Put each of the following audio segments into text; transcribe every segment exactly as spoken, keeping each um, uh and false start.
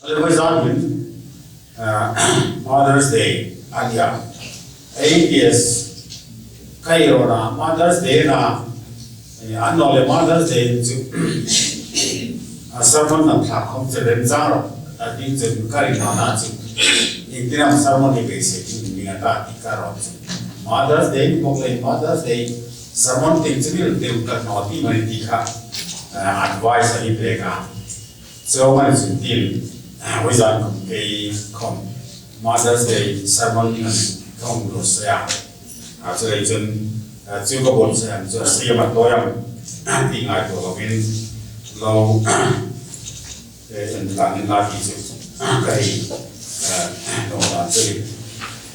Le vawi zan hin, ah, Mother's Day a nih a. A B S ka ei rawna Mother's Day na, eh, annawleh Mother's Day chu, a sermon nang thlak khom chu remchang rawh, a ding chun ka ring nawna chu. Iengtin am sermon hi beisei ding ni a ta ti ka rawh chu. Mother's Day ni bawk lei, Mother's Day sermon tieng chu mil deu ka hnaw ti mani ti kha, eh, advice a ni pek a. Chuong a ni chun tin, ah, vawi zan khom kei khom Mother's Day sermon ni an khom lo saya. A chu lei chun, ah, chu ka bol saya chu a siam a tawi am ti ngaituo loin lo, eh, en tlang in la ti chu ka hei, ah, lo dan chu.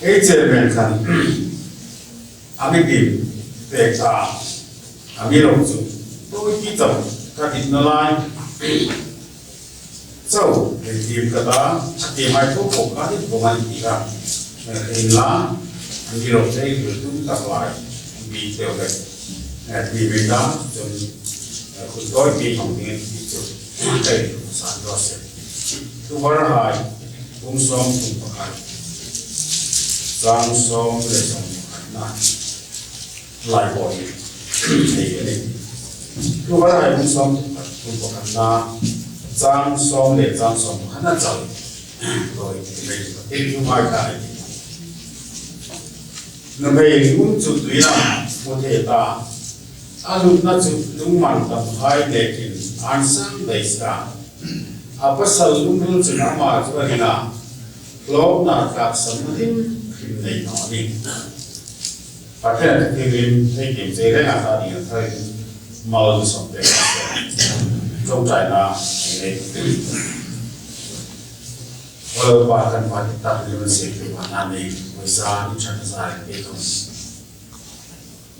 Ei chairman khan a mi dim pek ta, a mi rawng chu tawi ti chau ka dit na lai. Chau, hei dim ka ta, a ti mai po po ka dit po ngai ti ka. Eh, in la, a mi rawng chu ei bil tum tak lai, mi teu le. Eh, ti mai ta, chun, eh, khun tawi mi hmang ding ti chu. Hei, san ro se. Tu var hai, bung sawm thum pakhat. Chang sawm le sawm pakhat na. Lai pawh hi, hei a nih. Tu var hai bung sawm thum pakhat na, chang sawm le chang sawm pakhat na chau. Rawi ti mai, tin tu mai ka hei. Nuhmei ringum chu tuilam hmu thei ta. A lutna chu lungman tam hai nekin an sang dai sa. A pasal lungril chun ama chu a ring a. Hlawkna tlaksanna hrim hrim nei naw a nih. Pathien a thil hrim hrim thei tim che renga ta ding a tharin mal sawm pek. Ṭawngṭaina nei. Ol pa kan pa ti tak ni man se tu pa na nei. Vawi zan ni chan zan ke tum.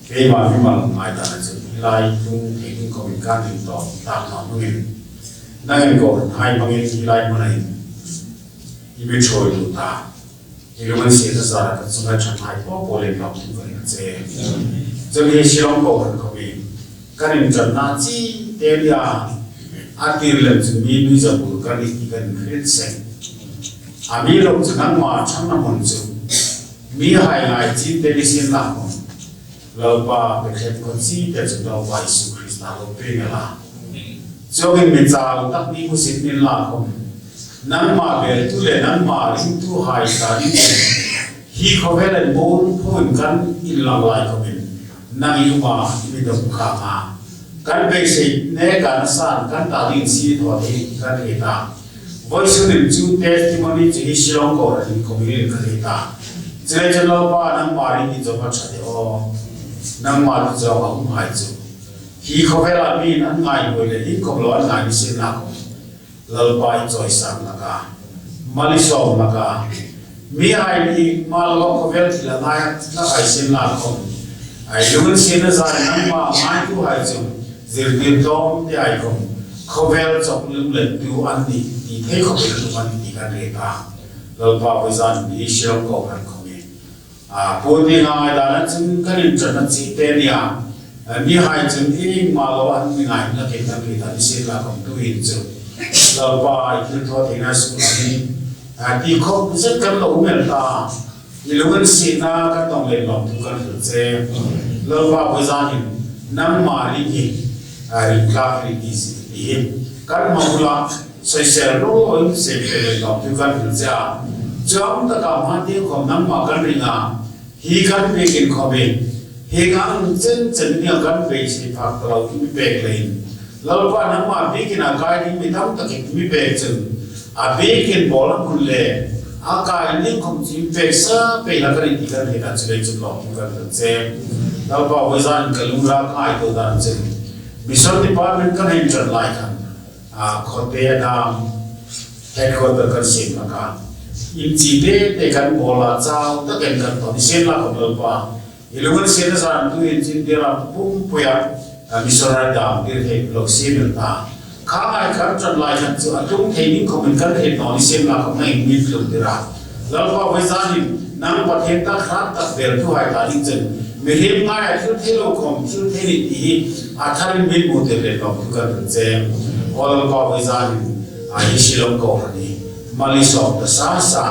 Keima mimal ngaidana chu hi lai tlung thei ding khawmin kan ring tawk tak naw hmangin, nangin kohranhai hmangin hi lai hmuna hin i mi ṭhuoi lut ta. I lunginsietna zara ka chunga ṭhahnemngai popo lem lawm thung ka ring che. Chun hi Shillong kohran khawmin kan inṭanna chite nia, a tir lem chu mi nuizabul kan nih ti kan hriet seng. A mi lo chu nangma ṭhangna hmun chu mihai ngai chite ni sien la khom, Lalpa Bethlehem khaw chite chu Lalpa Isu Krista lo pêng a la. Chuongin mi chau tak ni hmusit ni inla khom, nangma beltu le nangma ringtuhai ta dingin hi khawvel inbuon phoin kan inlang lai khomin nang i um a, i mi dawm khang a. Kan beisei neka nasan kan ta dingin sie thaw thei kan hriet a. Vawisun hin chu testimony chu hi Shillong kohranin khawmin ka hriet a. Chuleiin chu Lalpa nangma ring hi chawk a ṭha de aw. Nangma chu chawk a umhai chu hi khawvela mi'n an ngai hnuoi le hi khawm lo an ngai ni sien la khom, Lalpa i chawisâng hlak a, malsawm hlak a. Mihai ni mal lo khawvel thil a ngai hlak hai sien la khom, i lunginsietna zara nangma ngaituhai chu zirtir tlawmte hai khom khawvel chawk lunglentu an nih ti thei khawpin an um an ti kan hriet a. Lalpa vawi zan hi Shillong kohran khawmin, a, pu ni ngai dana chun kan inṭanna chite nia. A, mihai chun iengma lo an mi ngai hlak kan hriet a ni sien la khom tuhin chu Lalpa i thilthawtheina suklang hi, a, ti khawp zet kan lo um el ta. I lunginsietna kan tawng lem lawm thu kan hril che. Lalpa vawi zanin nangma ring hi, a, ring tlak ring ti si ti hi kan hmang ula, soisel ro in sep lem lawm thu kan hril che a. Chuong taka hma tieng khom nangma kan ring a. Hi kan biekin khom hi, hi kan chen chen nia kan beisei phak ta lo i mi pek leiin, Lalpa nangma biekin a kai ding mi tam tak i mi pek chun, a biekin bawlna hmun le a kai ding khom chu i mi pek sa pei hlak a nih ti kan hriet a, chuleiin chun lawmthu kan hril che. Lalpa vawi zanin ka lungril ngaituo dan chun Mission Department kan hei inṭan lai khan, a, khawte a dam, headquarter kan siem hlak a. Inchite te kan bawl a, chau takin kan thaw ni sien la khom Lalpa, i lunginsietna zan tuhin chu India ram pumpuia, a, missionary dam tir thei lo siem el ta. Kha ngai kan ṭan lai khan chu a tlung thei ding khawmin kan hriet naw ni sien la khom nangin mi tlung tir a. Lalpa vawi zanin nang Pathien tak hrat tak beltuhai ta ding chun mihriem ngaia thil thei lo khom thil thei ni ti hi a tharin mi hmu tir lem lawm thu kan hril che. Aw Lalpa vawi zanin, a, hi Shillong kohran hi Malsawm ta sa sa.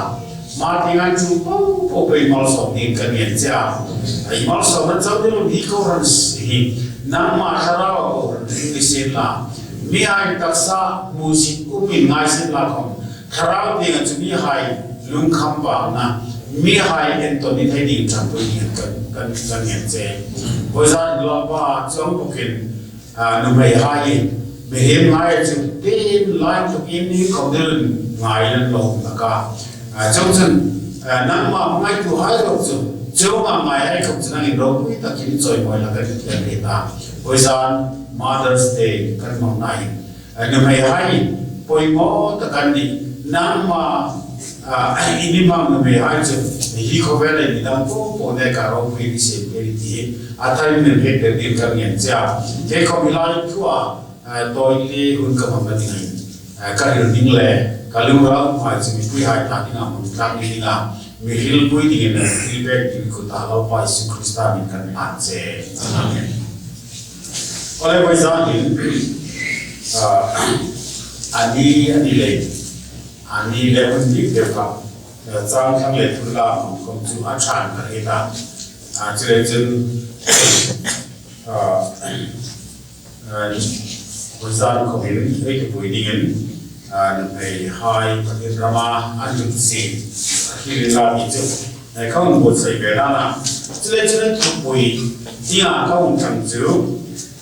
Ama tieng an ṭum po po pei malsawm dingin kan ngen che a. Ei malsawmna chau ding hi kohran hi nangma thlarau kohran ding ni sien la. Mihai taksa hmusit umin ngai sien la khawm, thlarau tienga chu mihai lungkham bakna, mihai entawn ni thei ding ṭhangpui dingin kan, kan, kan ngen che. Vawizan Lalpa chuong bawkin, a, nuhmeihai, mihriem ngai chu tin lai tukin ni khawm dil ngai nan lo hlak a. A, chuong chun, a, nangma ngaituhai lo chu, chuonga ngaihai khawm chu nangin ropui takin chawimawi hlak a tih kan hriet a. Vawizan Mother's Day kan hmang nain, a, nuhmeihai poimaw tak an nih. Nangma, a, i mi hmang nuhmeihai chu hi khawvel ei mi dang po po neka ropui ni sien ei ni ti hi a tharin min hriet ber dingin kan ngen che a. Kei khawm hi lai thua, a, tawite hun ka hmangna dingin, a, ka hril ding le ka lungril hai chu mipuihai ta dinga hmang tlak ni dinga mi hrilpui dingin, a, hril pek dingin kuta Lalpa Isu Krista hmingin kan hlan che. Amen. Awle, vawizan hin, a, ani, ani le, ani le hun dik deu kha, a, chang thlang le thur la hmang khawm chu a ṭha ka hriet a. A, chuleiin chun, a, a, vawizan khawmin ei thupui dingin, a, nuhmeihai Pathien rama an lut si a, hi ring la ti chu, a, ka hung buotsai ve dan a. Chuleiin chun thupui dinga ka hung ṭhang chu,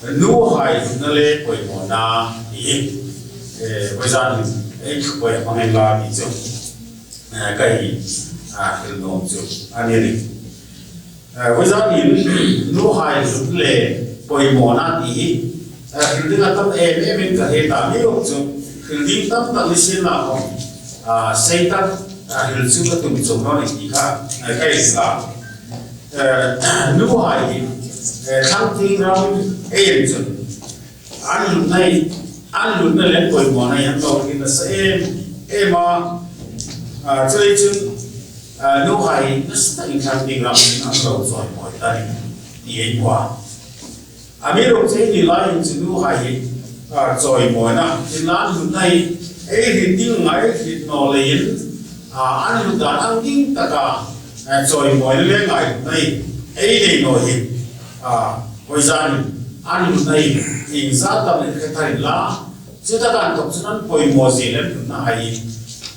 nuhai hlutna le poimawna ti hi, e, vawizan hin ei thupui hmang inla ti chu, e, ka hi, a, hril nuom chu a ni nih. E, vawizan hin nuhai hlut le poimawna ti hi, e, hril ding a tam em emin ka hriet a, amiruokchu hril ding tam tak ni sien la khawm, a, sei tak, a, hril chu ka tum chuong naw ni ti kha, e, ka inlang. E, nuhai hi, e, thlang tieng ram ei en chun, an hlutna hi, an hlutna le poimawna hi an lo hril nasa em em a. A, chuleiin chun, a, nuhai nasa takin thlang tieng ram an lo chawimawi ta ni ti ei hmu a. Amiruokchu eini lai hin chu nuhai hi, a, chawimawina, tin an hlutna hi ei hriet ding ngai hriet naw leiin, a, an hlut dan ang ding taka, a, chawimawina le ngaina hi ei nei naw hi, a, vawizan hin an hlutna hi iengzat am ei hre thar inla, chutaka inthawk chun an poimaw zie le hlutna hai,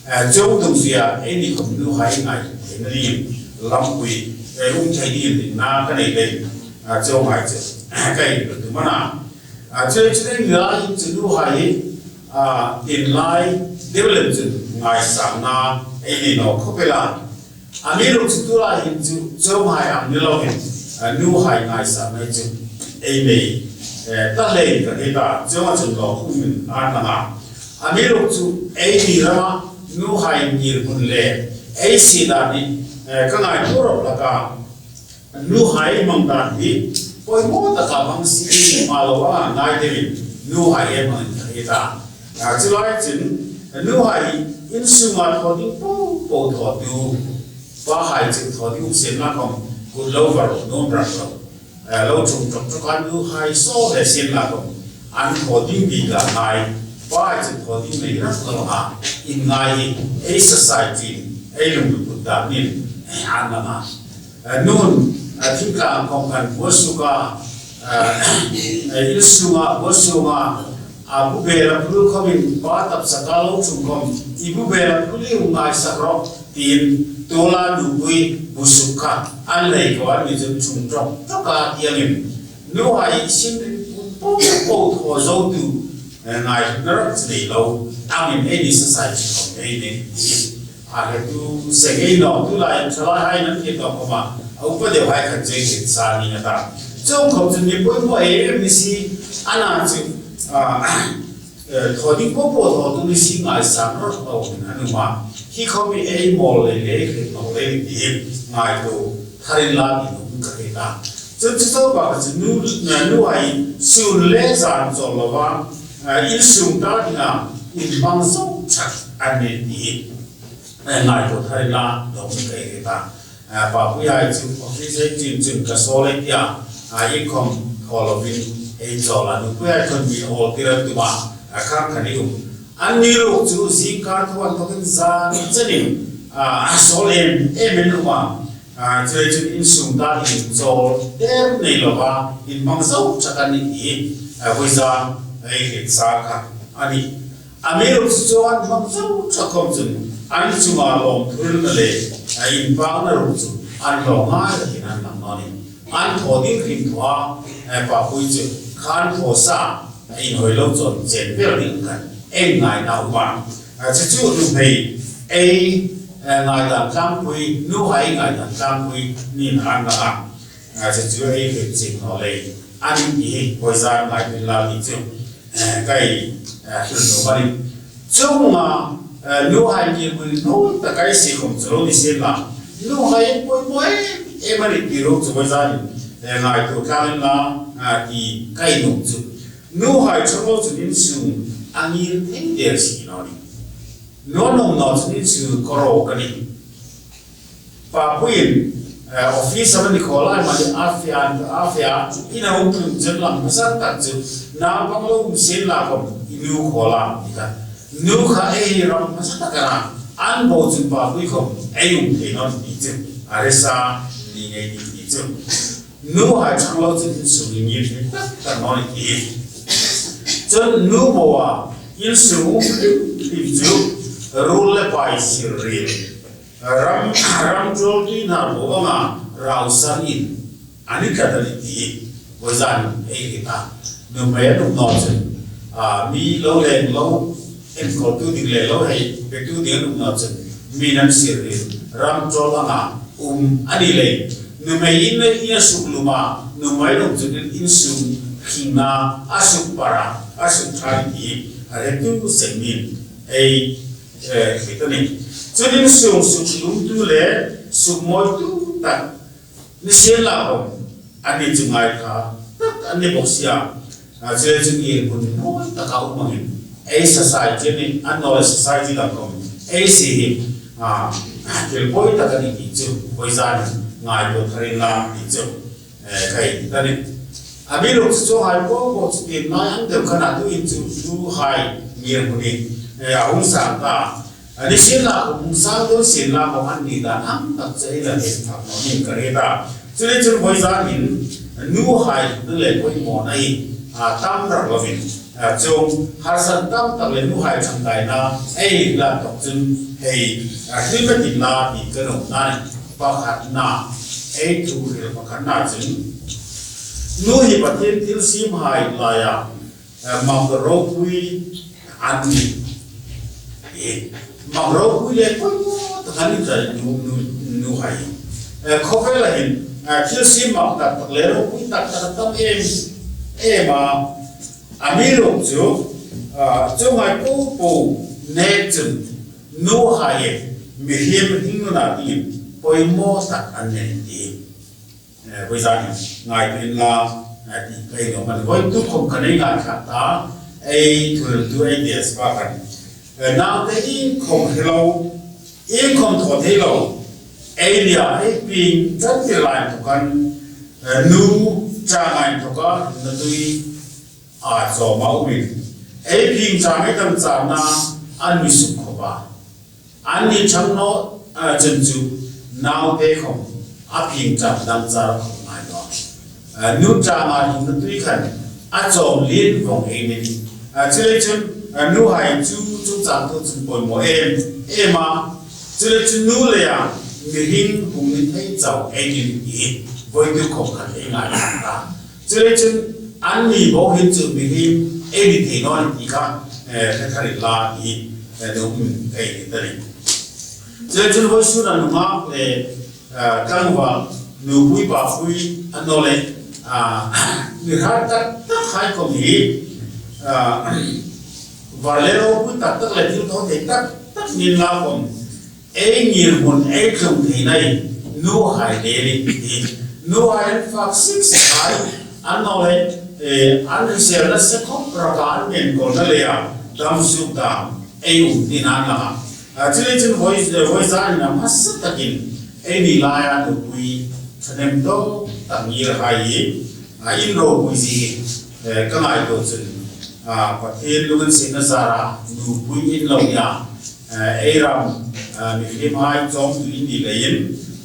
a, chuong tum zia eini khawm nuhai ngaituo theina dingin lampui, e, um thei dingin dinna ka nei leiin, a, chuong hai chu ka inhmu tum a na. A, chuleiin chu eini lai hin chu nuhai, a, tin lai deu lem chun ngaisangna ei nei naw khawp el a. Amiruokchu tu lai hin chu chuonghai ang ni loin, a, nuhai ngaisangna chu ei nei, e, ta leiin ka hriet a, chuonga chun lawm um in a lang a. Amiruokchu eini rama nuhai ngirhmun le ei sie dan hi, e, ka ngaituo rawp hlak a. Nuhai hmang dan hi poimaw taka hmang si ma lo a, ngai deuin nuhai ei hmang ka hriet a. A, chu lai chun nuhai insunga thaw ding po po thawtu, pahai chu thaw ding um sien la khawm kut lo var nuom rak lo, a, lo ṭhung ṭawk ṭawk a, nuhai saw le sien la khawm an thaw ding bik a ngai, pahai chu thaw ding nei rak lo a, inngai hi ei society, ei lungril put dan hin, e, an lang a. A, nun, a, thingtlang khawm khan buotsuk a, a, a, insunga buotsuk a, a, bu bela phul khawmin pa tapsaka lo ṭhung khawm, i bu bela phul i hung ngaisak rawh, tiin tuola nupui bu suk kha an lei ko an mi chun ṭhung ṭawk ṭawk a ti angin, nuhai sin ring po po thaw zotu, e, ngaina rak chu nei lo angin eini society khawm ei nei. A, hretu seng ei naw, tu lai thalai hai nan hriet tawk khawma, a upa deu hai khan chu ei hriet sa ni a ta. Chuong khawm chun mi poimaw em em ni si, a na chu, a, e, thaw ding po po thawtu ni si ngaisang rawp lo an um a. Hi khawm hi ei mawl lei lei, hriet naw lei ti ngaituo thar inla ti nuom ka hriet a. Chun chu chauh bak chu nu, nuhai sun le zan chawl lova, e, insung ta dinga inhmang zo ṭhat an nih ti, e, ngaituo thar inla nuom ka hriet a. A, papuihai chu office ei tlin chun ka sawl ei tia, a, inkhawm thaw lovin ei chawl a, nupuihai khawm mi awltir an tum a, a, khang khan ei um. Anni ruok chu zingkar thu an thawkin zan chenin, a, a sawl em em an um a. A, chuleiin chun insung ta inchawl der nei lova, inhmang zo ṭhak an nih ti, a, vawizan ei hriet sa kha a nih. Amiruokchu an hmang zo ṭhak khawm chun an chunga lawmthu hrilna le, a, inpakna ruok chu an hlawk ngai takin an lang naw nih. An thaw ding hrim thaw a, a, Papui chu kha an thaw sa, a, inhawi lo chun chen vel ding khan ei ngaina a um a. A, chu chu nuhmei ei, a, ngaidan tlangpui, nuhai ngaidan tlangpui niin an lang a. A, chu chu ei hriet chieng naw lei a nih ti hi vawizan ngaituo inla ti chu, eh, ka hei, eh, hril nuom a nih. Chuonga, eh, nuhai ngirhmun nuoi tak ei sie khawm chu lo ni sien la, nuhai poimaw em em a nih ti ruok chu vawizanin, eh, ngaituo tlang inla, ah, ti ka hei nuom chu. Nuhai ṭhang lo chun insung a ngir thei der si naw nih. Nu a nuom naw chun insung kawr a nih. Papuiin, eh, office-a mani khawla mani a fe a, a fe a, ina um tlung chun lang hmasa tak chu, naupang lo um sien la khawm, i nu khawla, ti kha. Nu kha ei ram hmasa tak a na, an bo chun Papui khawm, ei um thei naw nih ti chu, a hre sa, ni ngei nih ti chu. Nuhai ṭhang lo chun insung ngir thei tak tak naw nih ti. Chun nu bo a, insung um hlim hlim chu, ruol le pai sir ril. Ram, ram ṭawl tui hnar bo anga rau san in a ni tlat a nih ti vawizan ei hriet a. Nuhmei an um naw chun, a, mi lo leng lo enkawltu ding le lo hei petu ding an um naw chun mi an sir ril, ram ṭawl anga um a ni leiin nuhmei in, in a suk lum a, nuhmei an um chun insung hringna a suk par a, a suk ṭha a nih ti a hre tu seng nin ei eh, hriet a nih. Chun insung suk lumtu le suk mawitu tak ni sien la khawm, anni chu ngaithla tak an ni bawk si a. A, chuleiin chun ngirhmun mawi taka um angin ei society ni, annawleh society dang khawm ei sie hi, a, thil pawi tak a nih ti chu vawizanin ngaituo thar inla ti chu eh, ka hei ti ta nih. Amiruokchu chuonghai po po chu tienlai ang deu khan a tuhin chu nuhai ngirhmun hi, eh, a hung sang ta. A ni sien la khawm hung sang dawn sien la khawm anni dan ang tak chu ei la hriet phak naw ning ka hriet a. Chuleiin chun vawizanin nuhai hringna le pawimawna hi, a, tam rak lovin, a, chuong harsa tam tak le nuhai ṭhangkaina ei la tawk chun hei, a, hril ka ti la ti ka nuom a nih. Pakhatna, ei thu hril pakhatna chun, nu hi Pathien thilsiemhai laia, eh, mak ropui a nih. Eh, mak ropui le poimaw tak a ni ta nu, nu, nuhai. Eh, khawvela hin, eh, thilsiem mak tak tak le ropui tak tak a tam em em a. Amiruokchu, ah, chuonghai po po nek chun, nuhai hi mihriem hringnuna dingin poimaw tak an nih ti, eh, vawizanin ngaituo inla, eh, ti ka hei nuom a nih. Vawituk khawm khan ei ngaithlak ta, ei thu hriltu ei D S pa khan. Eh, naute iengkhawm hre lo, iengkhawm thaw thei lo, ei nia ei pieng ṭan tir lai inthawk khan, eh, nu ṭanga inthawka hringna tui a chawm a umin, ei phingṭam ei dangchârna an mi suk khawp a. Anni ṭhang naw, a, chun chu naute khawm a phingṭam dangchâr khawp ngai naw. A, nu ṭanga hringna tui khan a chawm lien vawng ei ni. A, chuleiin chun, a, nuhai chu chungchang thu chun poimaw em em a. Chuleiin chun nu leia mihring hung ni thei chau ei ni hi vawituk khawm khan ei ngaithla ta. Chuleiin chun anni bo hin chu mihriem ei ni thei naw ti kha, eh, hre thar inla ti, eh, nuom ka hei ti ta nih. Chuleiin chun vawisun a nunghak le, eh, tlangval nupui papui annawleh, ah, mi hrat tak tak hai khawm hi, ah, var le ropui tak tak le thil thaw thei tak tak ni inla khawm, ei ngirhmun ei tlung theina hi nuhai le ni ti. Nuhai an fak sik sik hai, annawleh, eh, an hriselna se khawp raka an enkawlna leia dam suk dam ei um tiin an lang a. A, chuleiin chun vawi, eh, vawizanin a hmasa takin eini laia nupui ṭhahnem tawk tak ngirhai hi, a, in ropui zie, eh, ka ngaituo chun, A, Pathien lunginsietna zara nupui in lo nia, a, ei ram, a, mihriemhai chawngtu in ni leiin,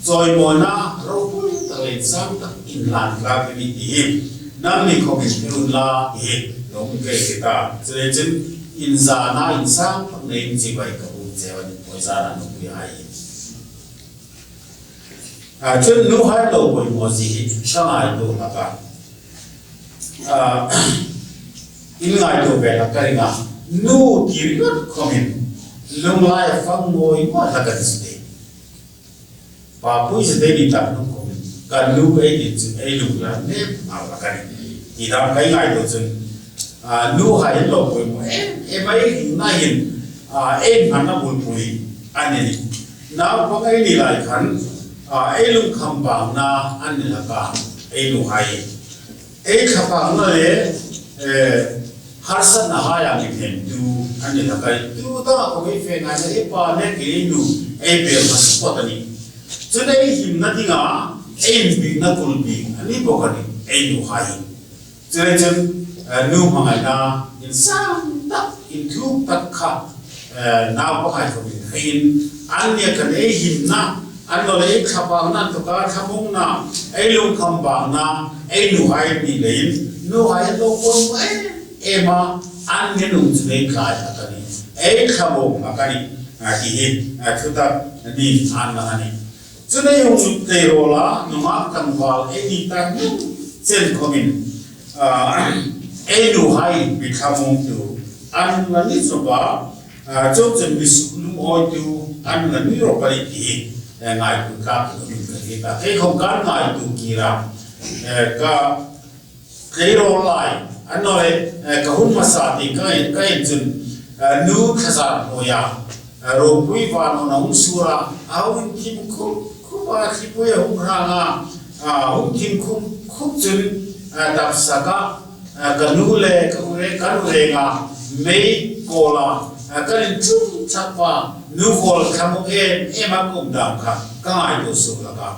chawimawina ropui tak le insang tak inhlan tlak ei ni ti hi nangni khawmin hre unla ti hi lo hung kei ti ta. Chuleiin inzana insang tak neiin chibai ka hung cheu a nih, poisa na nupuihai. A, chun nuhai lo poimaw zie hi ka ngaituo hlak a. A, in ngaituo ve hlak ka ring a. Nu ti ringawt khawmin lunglai a fang mawi mawi hlak an zie. Papui zie ni tak hnung khawmin ka nu ei ti chu ei lungril nep ngai hlak a nih. Ti dam ka ngaituo chun, a, nuhai lo poimaw em em a, ei hringna hin, a, ei hmangna bulpui a nih. Naupang ei ni lai khan, a, ei lungkham bangna a ni hlak a, ei nuhai. Ei thlapakna le, eh, harsatna hai a mi hnemtu a ni hlak a, tu ta ko ei fe ngai le ei pa le kei nu ei bel ma support a nih. Chun ei himna dinga, ei inbikna kulbik a ni bawk a nih, ei nuhai. Chuleiin, eh, nu hmangaina insang tak, inthluk tak kha, eh, naupanghai khawmin hrein, anni khan ei himna, annawleh ei thlapakna inthawka thlamuongna, ei lungkham bangna, ei nuhai ni leiin, nuhai lo poimaw em em a, anni nung chu ei tlai hlak a nih, ei thlamuong hlak a nih, a, ti hi, a, thutak ni an lang a nih. Chun ei hung tleirawl a, nunghak tlangval ei ni tak hnung chen khawmin, a, ei nuhai mi thlamuongtu an la ni chu ba, a, chuongchun mi suklumawitu an la ni rawp a nih ti hi, eh, ngaituo tlak ka hung ka ti ta. Kei khawm kan ngaituo kir a, eh, ka tleirawl lai, annawleh, eh, ka hun hmasa ti ka en, ka en chun, eh, nu thlazar hnuoia, eh, ropui vanhawna hung sur a, a hung inthim khup khup a, thlipui a hung hrang a, a, hung thim khup khup chun, eh, dap sak a, eh, ka nu le ka u le, ka nu le nga mei kawl a, eh, kan inchung chak pa, nu kawl thlamuong em em a ka um dam kha ka ngaituo suok hlak a.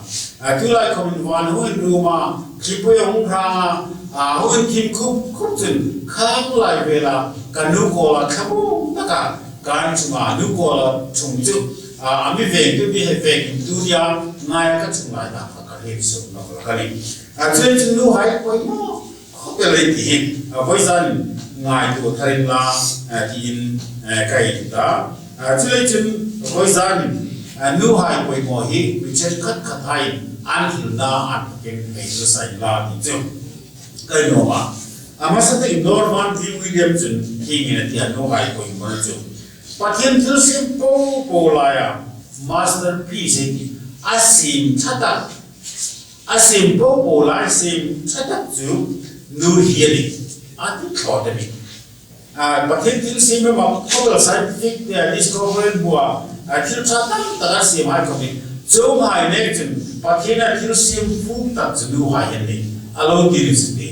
A, tulai khawmin van hung inrum a, thlipui a hung hrang a, a, hung inthim khup khup chun khang lai vela ka nu kawla thlamuong taka kan chunga nu kawla chung chu, a, a mi vengtu, mi he vengtu nia ngai ka chung lai tak kha ka hriet suok nawk hlak a nih. A, chuleiin chun nuhai poimaw khawp el ei ti hi, a, vawizanin ngaituo thar inla, a, tiin, a, ka hei ti ta. A, chuleiin chun vawizanin, a, nuhai poimaw hi mi chen khat khat hai an hrilna an takin hei hrilsa inla ti chu ka nuom a. A hmasa takin Norman D. Williams chun hieng hin a ti a, nuhai poimaw chu Pathien thilsiem popo laia masterpiece ei ti, a siem ṭha tak, a siem popo lai siem ṭha tak chu nu hi a nih, a ti thlawt a nih. A, Pathien thilsiem emaw, khawvel scientific, eh, discovery hmua, a, thil ṭha tam tak a siemhai khawmin, chuonghai nek chun Pathien a thilsiem fuk tak chu nuhai a nih, a lo ti ring si ti.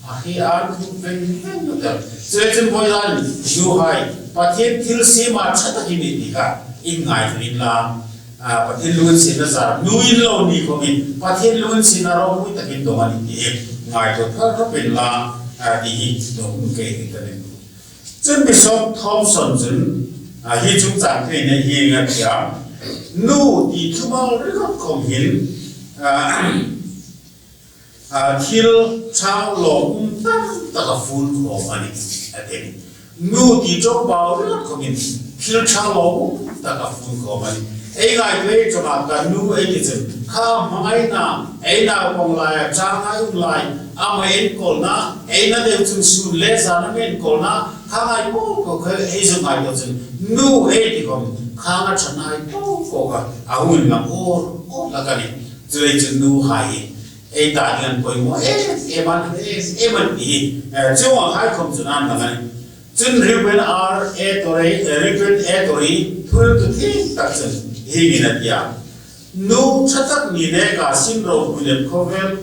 A hi a thu veng veng tak. Chuleiin chun vawizanin nuhai Pathien thilsiem a ṭha tak ei ni ti kha inngaituo inla, a, Pathien lunginsietna zar nu in lo ni khawmin Pathien lunginsietna ropui takin dawng a nih ti hi ngaituo thar thar inla, a, ti hi nuom kei ti ka ring. Chun Bishop Thompson chun, a, hi chungchang thei nei hi a ti a, nu ti thumal ringawt khawm hin, a, a, thil ṭha lawmum tam tak a fun khawm a nih, a ti. Nu ti ṭawng bau ringawt khawmin thil ṭha lawmum tak a fun khawm a nih. Ei ngaituo ei ṭawnga ka nu ei ti chun kha hmangaina, ei naupang laia ṭhang a um lai, ama enkawlna, ei na deu chun sun le zan a mi enkawlna, kha ngai po po kha ei zuk ngaituo chun nu ei ti khawm kha a ṭhang ngai po po kha a hung inlang awr awr hlak a nih. Chuleiin chun nuhai hi ei ta dingin poimaw em em a, em em a ti hi, eh, chuonghai khawm chun an lang a nih. Chun Reverend R. A. Torrey, eh, Reverend A. Torrey, thuhriltu thienghlim tak chun hieng hin a ti a, nu ṭha tak ni neka sin ropui lem khawvel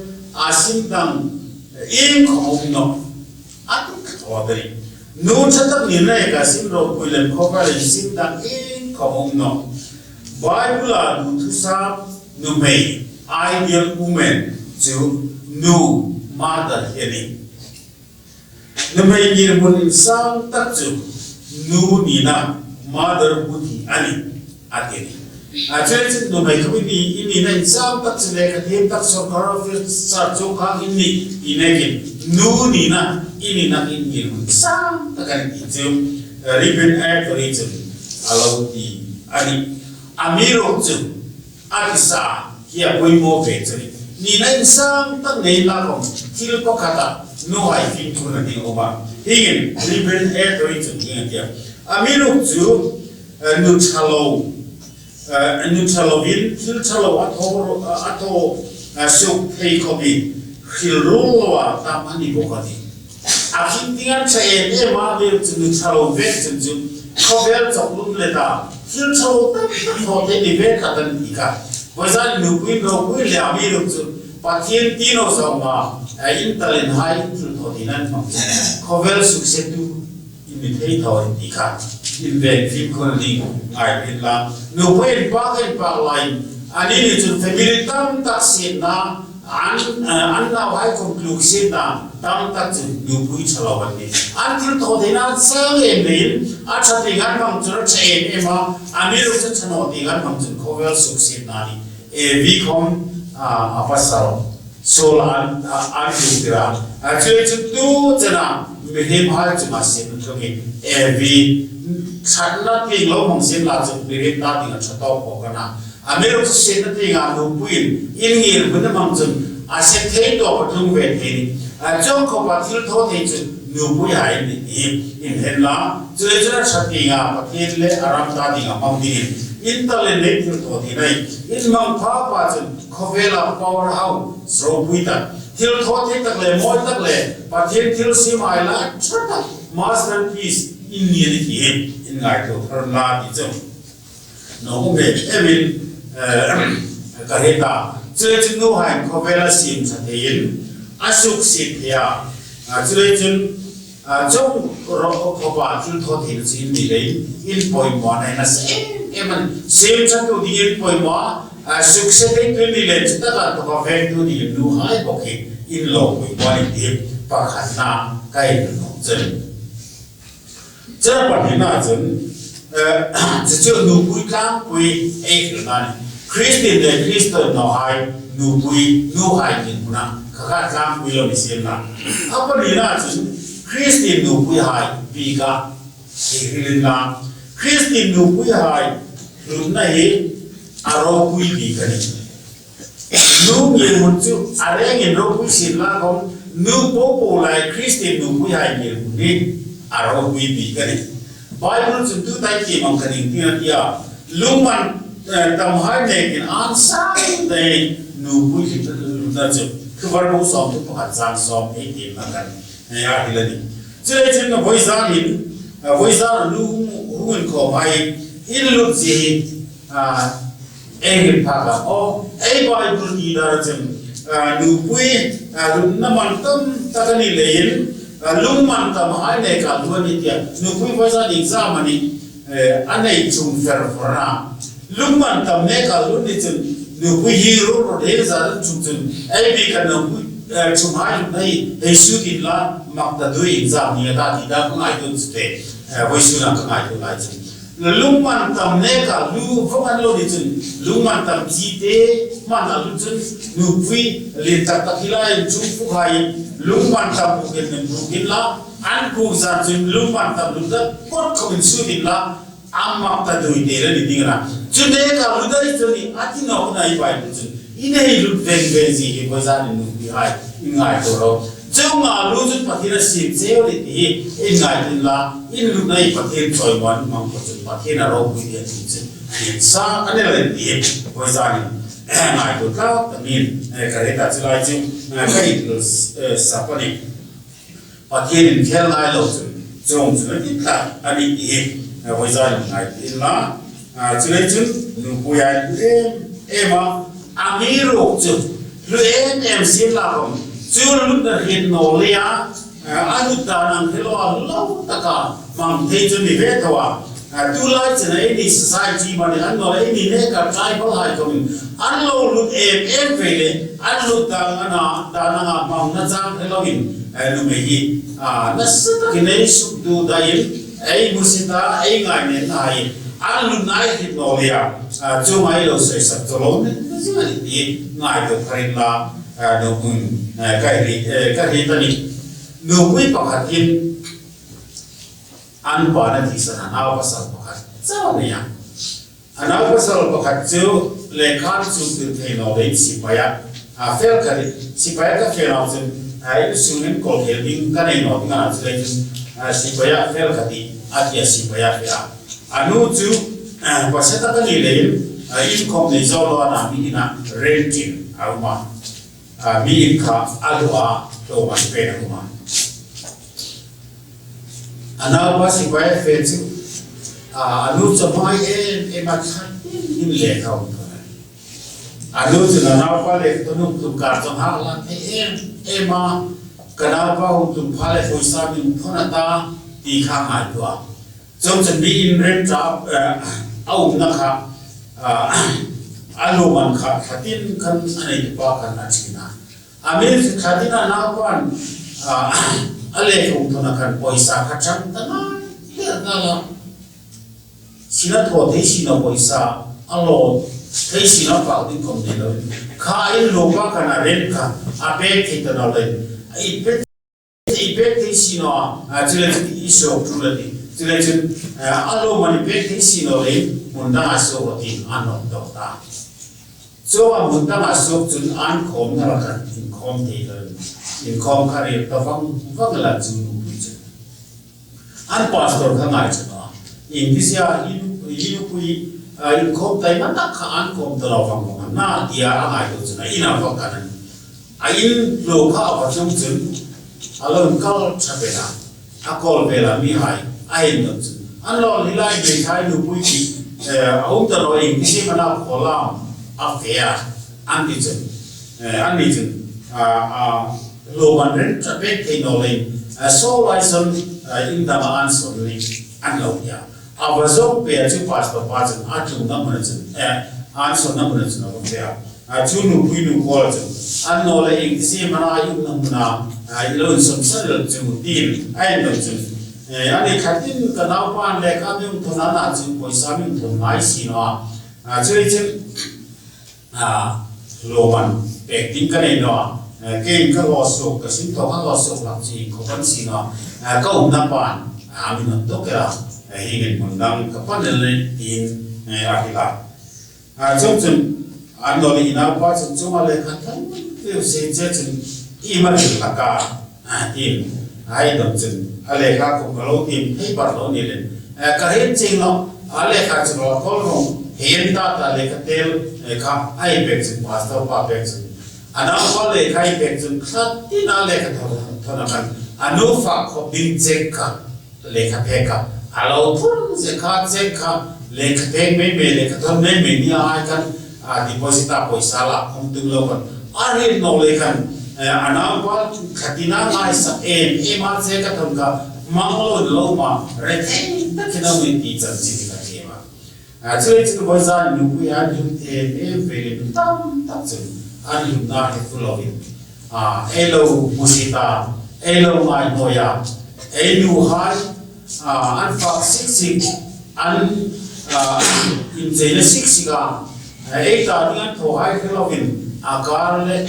a sin dang iengkhawm a um nawh, a ti thlawt a nih. Nu ṭha tak ni neka sin ropui lem khawvel a sin dang iengkhawm a um nawh. Bible-a nu thusap nuhmei, ideal woman, chu nu, mother hi a nih. Nuhmei ngirhmun insang tak chu nu nina, motherhood hi a nih, a ti. A, chuleiin nuhmei khawm i ni, i nina insang tak chu le ka thiem tak sawrkar officer chungkhang i ni, i nekin nu nina, i nina i ngirhmun insang tak a nih ti chu, eh, Reverend Edward chun a lo ti a nih. Amiruokchu a tisa hi a poimaw ve chu a nih. Nina insang tak nei la khawm thil pakhata nuhai fimkhurna ding a um a. Hieng hin Reverend Edward chun hieng ang a ti a. Amiruokchu, eh, nu ṭha lo, eh, nu ṭha loin thil ṭha lo a thaw, a thaw, eh, suk thei khawm hi hril ruol loa tam a ni bawk a tih. A khing ding a ṭha em em a, amiruokchu nu ṭha lo vek chun chu khawvel chawk lum le ta, thil ṭha lo tam tak thaw thei ni ve kha a ni kha. Vawisun nupuiin ropui le, amiruokchu Pathien ti naw zawnga, eh, in talent hai in thilthawtheina hmang chu khawvel suksetu in mi thei thaw in ti kha. In veng fimkhur ding ngai rin la. Nupui inpak inpak laiin, a ni ni chun family tam tak sietna, an, eh, an nauhai khawm tluk sietna tam tak chu nupui ṭha lo an nih. An thilthawtheina chang em leiin, a ṭha tieng an hmang chu a ṭha em em a, amiruokchu ṭha naw tieng an hmang chun khawvel suksietna a nih. Evi khawm, ah, a pasal Saul an, ah, an tluk tir a. Ah, chuleiin chu tu chena mihriemhai chunga sietna tlung hi Evi ṭhatna tieng lo hmang sien la chu mihriem ta dinga ṭha tawk bawk a na. Amiruokchu sietna tienga nupuiin in ngirhmun a hmang chun a se thei tawpa tlung ve thei a nih. A chuong khawpa thilthawthei chu nupuihai an nih ti inhre la. Chuleiin chu a ṭha tienga Pathien le a ram ta dinga hmang dingin in talent le thilthawtheina hi in hmang pha pha chun khawvela powerhouse ropui tak, thilthawthei tak le mawi tak le Pathien thilsiemhai la ṭha tak, masterpiece in ni a nih ti hi in ngaituo thar la ti chu. Nuhmei emin, eh, ka hre ta. Chuleiin chu nuhaiin khawvel a siem ṭha theiin a suksiet thei a. Ah, chuleiin chun, ah, chuong ro khawpa thilthawtheina chu in ni leiin in poimaw nei na siem em a nih. Siem ṭhatu dingin poimaw, ah, suksiet theitu in ni leiin chu taka taka vengtu dingin nuhai bawk hi in lo poimaw a nih ti pakhatna ka inhre chu a nih. Chu pahnina chun, eh, chu chu nupui tlangpui ei hrilna a nih. Christian le Christian nauhai nupui, nuhai ngirhmuna kha kha tlangpui lo ni sien la. A pahnina chun Christian nupuihai bika ei hril inla. Christian nupuihai hlutna hi a ropui bik a nih. Nu ngirhmun chu a rengin ropui sien la khawm, nu popo lai Christian nupuihai ngirhmun hi a ropui bik a nih. Bible chun tuta ei tiem ang khan ieng tin a ti a, lungmantam, eh, tamhai nekin an sang dai nupui hlutna chu Thuvarbu sawmthum pakhat chang sawm ei tiem ang khan, eh, a hril a nih. Chuleiin chun vawisun hin, eh, vawisun nu hung, hung inkhawmhai in lut zie hi, ah, ei hril phak a. Aw, ei Bible ti dara chun, ah, nupui, ah, hlutna man tam tak a ni leiin, ah, lungmantamhai neka hlu a nih ti a. Nupui vawisun exam a nih, eh, a nei chun fer fer a. Lungmantam neka hlu ni chun nupui hi ro ro dei za chun chun. Ei bika nupui, eh, chunghai hlutna hi hei suk inla, mak ta dui exam ni a ta ti ta ka ngaituo chu te. Eh, vawisuna ka ngaituo lai chun. Lungmantam neka hlu vawng an lo ni chun, lungmantam chite hmana hlu chun, nupui lien tak tak hi lai chungpukhai, lungmantam pukin min pukin la, an puk zan chun lungmantam hlu tak kot khawmin suk inla, a mak ta dui te la ni ding a na. Chu neka hlu dai chun ni a ti nawk a na ei Bible chun. I nei lut veng veng zie hi vawisun nupuihai in ngaituo ro. Chuong a lu chun Pathien a siem cheu a nih ti hi in ngaituo inla, in lutna hi Pathien chawimawi hmang pha chun Pathien a ropui ti a ti chun, a ni sa a ni lo ti hi vawisun ngaituo tlak takin, eh, ka hre ta chu lai chu, eh, ka inhrilsa a nih. Pathienin khel ngai lo chun, chuong chu a ti tlat a nih ti hi, a, vawisun ngaituo inla, a, chuleiin chun nupuihai hlu em em a, amiruokchu hlu em em sien la khawm, chu lutna hriet naw leia, a, a lut dan ang hre loa hlu lo taka hmang thei chu ni ve tho a, A, tulai chena eini society mani an lo eini ne ka tribal hai khawmin an lo lut em em ve le, an lut dan a na, dan a hmangna chang hre loin, eh, nuhmei hi, a, nasa takin ei sukdudain, ei musit a, ei ngainatna hai, an lutna ei hriet naw leiin, a, chuong ei lo sawisak chu lo ni, ni zing a nih ti ngaituo pha ring la, a, nuhmei, eh, ka hriet, eh, ka hriet a nih. Nuhmei pakhatin, an pa na thisan a nau pasal pakhat chau a nih a. A nau pasal pakhat chu lekha chungtir thei naw leiin sipaia, a, fel kha nih, sipaia ka fel naw chun, a, insungin kawl khel ding ka nei naw ding a na chu leiin chun, a, sipaia fel kha tih a tia sipaia fe a. A nu chu, a, pasal tak a ni leiin, a, inkhawm nei zo lo a na mi ina rent-in a um a. A, mi in kha a hluo a, hluo man pei a um a. A naupa sipaia fe chu, a, a nu chu a hmangai em em a, ṭha dingin lekha hung thawn a. A nu chun a naupa lekha thawn hung tlung kar chun hang hla thei em em a, ka naupa hung tlung pha le pawisa mi hung thawn a ta, ti kha ngaituo a. Chuongchun mi in rent-a, eh, a umna kha, ah, a hluo man kha, ṭha dingin khan a neitu pa khan a ṭhin a. A mi ṭha dingin a naupan, ah, a lekha hung thawn a khan pawisa kha ṭhang ta ngai, ṭha ta la. Sina thaw thei si naw pawisa, a lo thei si naw pal ding khawm nei lo. Kha in lo pa khan a rent kha, a pek thei ta naw leiin. A i pek I pek thei si naw a, a, chuleiin i suok ṭul a tih. Chuleiin, a, a lo man i pek thei si naw leiin, hmun danga suok rawh tiin a nawm dawk ta. Chuong a hmun danga suok chun an khawmna la khan inkhawm thei lo, inkhawm kha ril ta vang vang la chu nuhmei chun. An pastor kha ngai chu naw. Iengtizie i, i nupui, a, inkhawm taima tak kha an khawm ta lo vang vang a na tia a ngaituo chun a ina va kan a nih. A in lo kha a va tlung chun a lo inkal ṭha ber a, a kawl vela mihai a indon chun. An lo lilai mei thai nupui ki, eh, a um ta lo iengtizie am a na khawlam a fe a, an ti chun. Eh, an ni chun, a, a, lo man rent-a pek thei naw leiin, a, saw lai sawn, a, in dama an sawn ni, an lo tia. A va zawng pei a chu pastor pa chun, a tlungna hmuna chun, eh, an sawnna hmuna chun a va fe a. A chu nupui nu kuoma chun, an naw le iengtizie am a na i umna hmuna, a, i lo insawn san el chu tiin, a indon chun. Eh, a ni khatin ka naupan lekha mi hung thawn a na chu pawisa mi hung thawn ngai si naw a. A, chuleiin chun, a, lo man pek ding ka nei naw a, a, keiin ka lo suok, ka sin thaw ka lo suok hlak chu inkhawm si naw a, a, ka umna pan, a, mi nawn tawk el a, a, hi ngei hmun dang ka pan el nih tiin, a, a hril a. A, chuongchun, an naw le i naupa chun chuong a lekha thawn viu se che chun i ma hril hlak a. A, tiin, a indon chun, a lekha khawm ka lo tiem thei bar lo ni leiin. A, ka hriet chieng naw, a lekha chu ka lo khawl vawng, hei en ta ta lekha tel, lekha, a ei pek chun, pastor pa pek chun. A naupa lekha ei pek chun, tlat tina lekha thawn, thawn a khan, a nu fak khawp ding cheque kha, lekha phek kha, a lo phun zek kha, cheque kha, lekha phek mei mei, lekha thawn mei mei ni a hai khan, a, deposit-a pawisa la khawm tum lo khan. A hril naw lei khan, eh, a naupa khatina ngaisak em em a cheque ka thawn kha hmang lo lo ma, rethei takin a um ti chanchin ka tiem a. A, chuleiin chun vawisun nupui an hlun em em ve le, tam tak chun an hlunna hi full of it. A, ei lo hmusit a, ei lo ngaihnuoi a, ei nuhai, a, an fak sik sik, an, a, incheina sik sik a, a, ei ta ding an thawhai hre lovin, a kar le,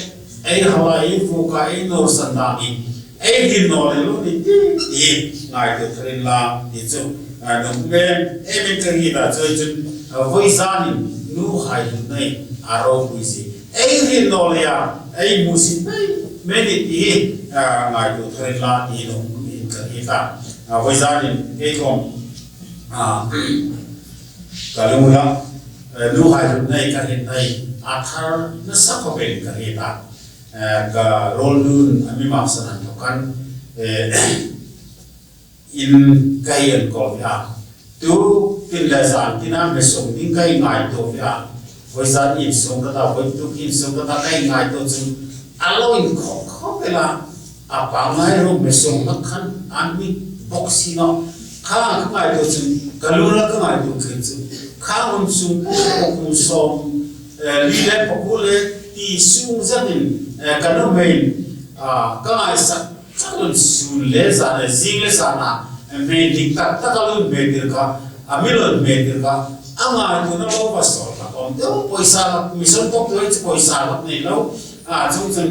ei hal a, ei vuok a, ei nawrsan dam hi, ei hril naw lei lo ni ti, ti, ngaituo thar inla, ti chu, a, nuhmei, em em ka hriet a, chuleiin chun, a, vawisun nuhai hlun nei, a ropui si. Ei hril naw leia, ei hmusit mei mei ni ti hi, a, ngaituo thar inla ti nuhmei ka hriet a. A, vawisun kei khawm, a, ka lungrila, a, nuhai hlun nei ka hriet nei, a thar nasa khawpin ka hriet a. A, ka rawl nun a mi maksan an thawk khan, e, in ka hei enkawl ve a. Tu tin le zan tina hme sung ding ka hei ngaituo ve a. Vawisun insung ka ta, vawituk insung ka ta ka hei ngaituo chun a lo inkhawm khawp el a. A pangngai ruok hme sung lak khan an mi bawk si naw. Kha ka ngaituo chun, ka lungrila ka ngaituo khin chu, kha hun sung pu pu kum sawm, eh, li le pakuo le ti sung zatin, eh, ka nuhmeiin, ah, ka ngaisak chak lem sun le zan le zing le zana, eh, hmei dik tak tak a lo hmeitir kha, a mi lo hmeitir kha, a ngaituona lo va sawl ka kawm deu, poisa la, mission tawk tu chu poisa la nei lo, a, chung chun,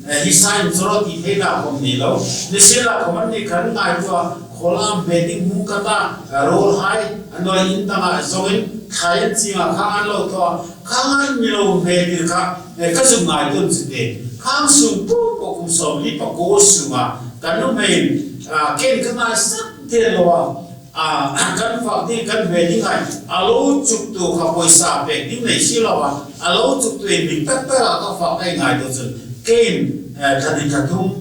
eh, hi sign choro ti theina khom ni lo. Ni sila khom an ni khan ngaituo a, kholam hmei ding hmung ka ta, eh, ruolhai, an nuoi in tanga zongin, khai an chinga khang an lo thaw, khang an mi lo hmeitir kha, eh, ka zuk ngaituo chu te. Khang sung pu pu kum sawm li pakuo sunga, ka nuhmeiin, ah, ken ka ngaisak thei lo a. A, kan fak ding, kan hmei ding hai. A lo chuktu kha poisa pek ding nei si lo a. A lo chuktu in dik tak tak a ka fak ei ngaituo chun. Kein, eh, thani thathum,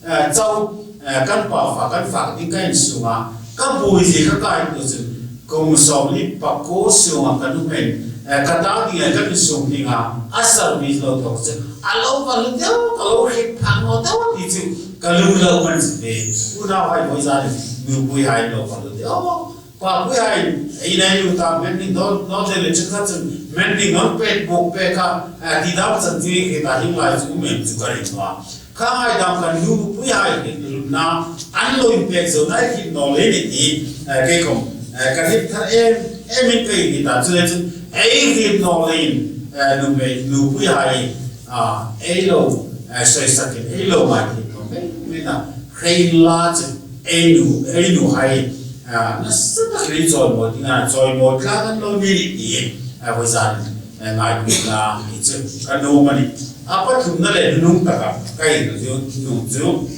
eh, chau, eh, kan pa fa, kan fak ding ka in sunga. Ka bui zie kha ka ngaituo chun. Kum sawm li pakuo sunga ka nuhmeiin, eh, ka ta ding a ka in sung ding a. A service lo thaw chun. A lo va lu deu, ka lo hriet phak naw deu ti chu. Ka lung lo man si te. Unauhai, vawizan nupuihai lo ka lo te. Oh, papuihai, ei nei lu ta, hmei ding dol, dol te le chun kha chun, hmei ding non pek bok pek a, eh, ti dam chan ti khi ta hing lai chu men chu ka ring wa. Kha ngaidam kan nupuihai hin lutna, an lo inpek zo nai khi naw le ni ti, eh, kei khom, eh, ka hriet thar em, em in kei ni ta chu le chun, ei khi naw le in, eh, nuhmei, nupuihai, ah, ei lo, eh, sawisakin, ei lo ngai thei naw mei, mei na, hrein la chu, ei nu, ei nuhai, ah, nasa tak ri chawimawi ding a, chawimawi tlak an lo ni ni ti, ah, vawizan, eh, ngaituona hi chu, ka nuom a nih. A pathumna le nunung taka, ka inhriet chu, nung chu.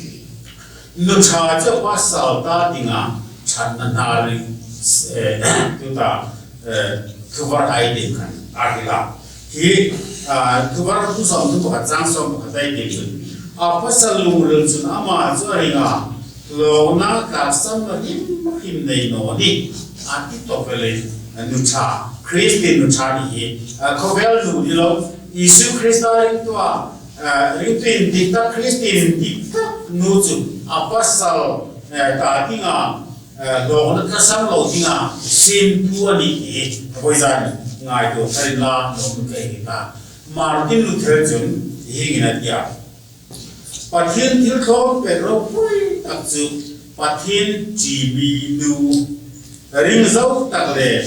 Nu ṭha chu pasal ta dinga, ṭhatna hna ri, eh, tuta, eh, thuvar hai ding khan a hril a. Hi, ah, thuvar kum sawm thum pakhat chang sawm pakhat hai ding chun. A pasal lungril chun ama chu a ring a, lawkna tlasam na hrim hrim nei naw ni. A ti tawp el a, nu ṭha, Kristien nu ṭha ni hi. Ah, khawvel nu ni lo, Isu Krista ringtu a, ah, ringtu indik tak, Kristien indik tak nu chu a pasal, eh, ta dinga, eh, lawkna tlasam lo dinga siemtu a nih ti, vawizan ngaituo thar inla, nuom ka hei ta. Martin Luther chun hi ngin a ti a. Pathien thilthaw pek ropui tak chu Pathien ṭi mi nu ring zo tak le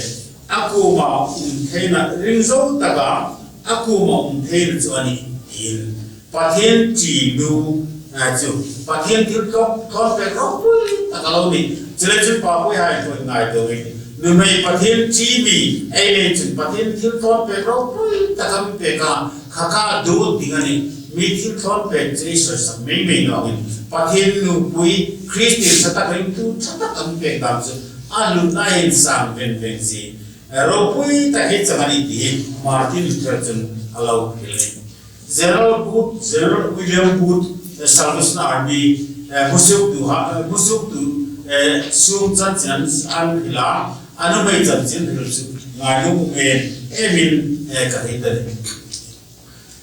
a kuoma um theina ring zo taka a kuoma um theina chu a nih tiin Pathien ṭi nu, a, chu Pathien thilthaw, thaw pek ropui tak a lo nih. Chuleiin chu papuihai, ngaituo ei nih. Nuhmei Pathien ṭi mi ei nei chun Pathien thilthaw pek ropui tak a mi pek a, kha kha duot ding a nih. Mi thilthaw pek chu ei sawisak mei mei nawkin Pathien nupui Kristien ṭha tak ringtu ṭha tak a mi pek dam chu a lutna insang ven ven si. Ropui tak hi chang a nih ti hi Martin Luther chun a lo hril a nih. General Booth, General William Booth, eh, Salvation Army, eh, hmusuoktu ha, eh, hmusuoktu, eh, sung chanchin an, an hril a, a nuhmei chanchin hril chu ngainuom em em in, eh, ka hei ta nih.